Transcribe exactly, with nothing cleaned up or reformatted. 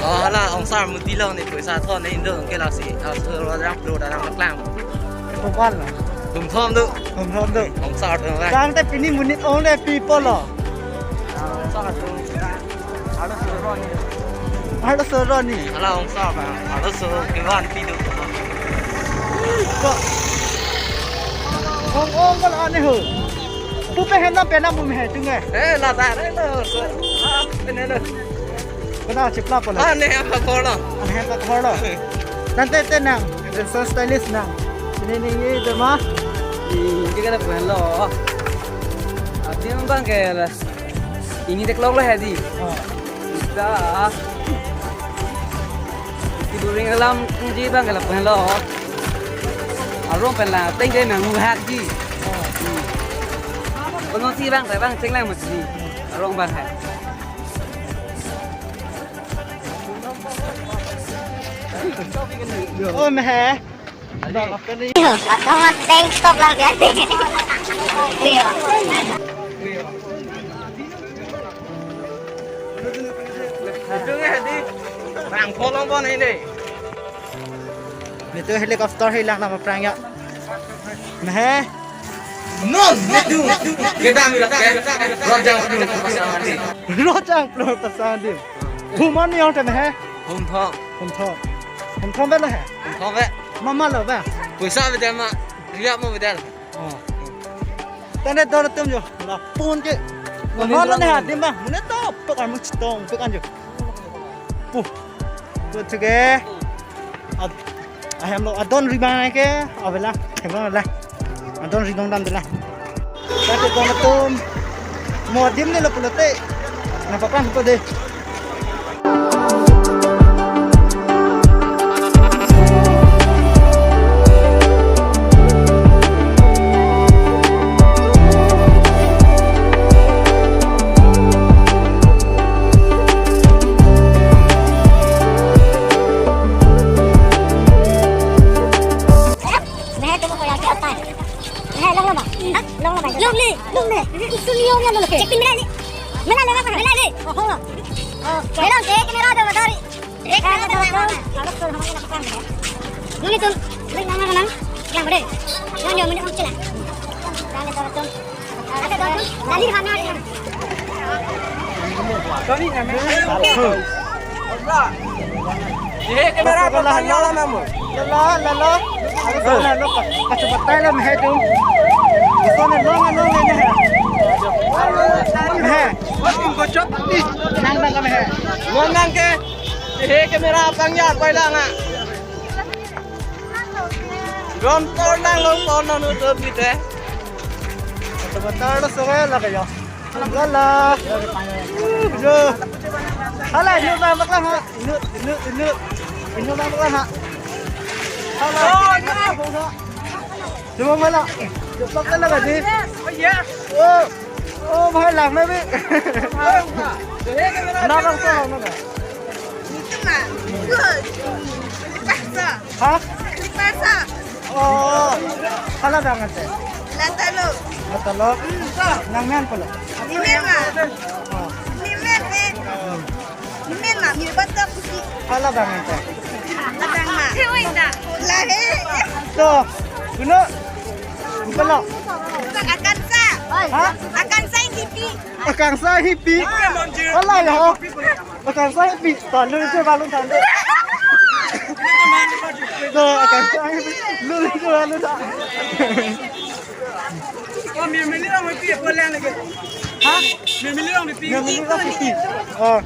Oh, hala ongsar muti long ne poisa thon ne indo ke lasi. Aso Rojang Polo ta lang lang. Topan lo. Tum thom do. Tum thom do. Ongsar do lang. Tangte pini monit only people lo. Ongsar do. Hala so Ronnie. Hala ongsar ba. Hala so kevan ti do. Ko. Ong ong ko la ne ho. Pu pe hen na pe na mu me he chung e. Eh, la ta re lo. So. Ah, pe ne lo. Kena chipla polo. Ah, ne apa polo? An hem ta khor lo. Tangte te nang, so stylist nang. Ini ni ini de ma. Ini kan apa lo? Ati bang ke la. Ini tek long lo hedi. Oh. Ita. Iti buring alam kunji bang ke la pen lo. Arong pen la teng ke nang hat ji. Oh. Kono si bang ke bang cheng lang mesti. Arong bang hai. Oh, me he. Atama tank stop lang dia. Itu nge di rang kolong pon ini. Itu helikopter hilang nama perang ya. Nah. Non, itu. Kita ambil Rojang Polo pasang di. Rojang Polo pasang di. Human ni orang tena he? Hum thom. Hum thom. Hum thom bela he? Hum thom be. Mama lo ba? Poisa bedal ma. Riak mo bedal. Oh. Tangte don atum jo. Lapu-an ke. Mama lo ne ha dim ba. Mane to pek an mo chitong pek an jo. Pu. Tu chuge. Ad-, ahem lo adon ribang ke, avela, hem lo la. Adon ribang dam de la. Tangte don atum, mo adim ne lo pulote, nangpapan ko de. Mehe tumo ko ya kya hotai? Mehe long lo ba? Ha? Long lo ba? Long le, long le. Suni yo ya lo ke. Check pin mila ni. Mila le ba? Mila le. Oh, hong lo. Oh, hello, ke camera do ba dari. Ek camera do ba. Halo, sir, hamare na pakam hai. Nuni tum, link nama nang. Yang bade. Yang yo mene hong chila. Yang le do tum. Lalo, lalo. Aso lalo, kachepatai lo mehe tu. Aso ne long, long ne he. Mehe. Nang bang ka mehe. Long nang ke. He camera pang ya, koi lang ah. Ron tor lang long tor non utur bite. Kachepatai lo sore lake ya. Lala. Yo. Hala, inut bang bakla ha. Inut, inut, inut. Inut bang bakla ha. Hala. Cuma mala. Cepat kan lagi. Oh. Oh, bhai lang na bi. Na lang sa na. Itu mah. Good. Terpaksa. Ha? Terpaksa. Oh. Hala bang ante. Latalo. Latalo. Hmm, so. Nang men pala. Ni men ma. Oh. Ni men eh. Ni men ma, mi batok kusi. Hala bang ante. Hala bang ma. Lahe. So, kuno. Kuno. Akansa. Ha? Akansa yang hippie. Akansa hippie. Hala ya. Akansa hippie. Tan lu itu balun tan. So, akansa hippie. Lu itu balun tan. Oh, mi mili orang hippie apa lang lagi? Ha? Mi mili orang hippie. Mi mili orang hippie. Oh.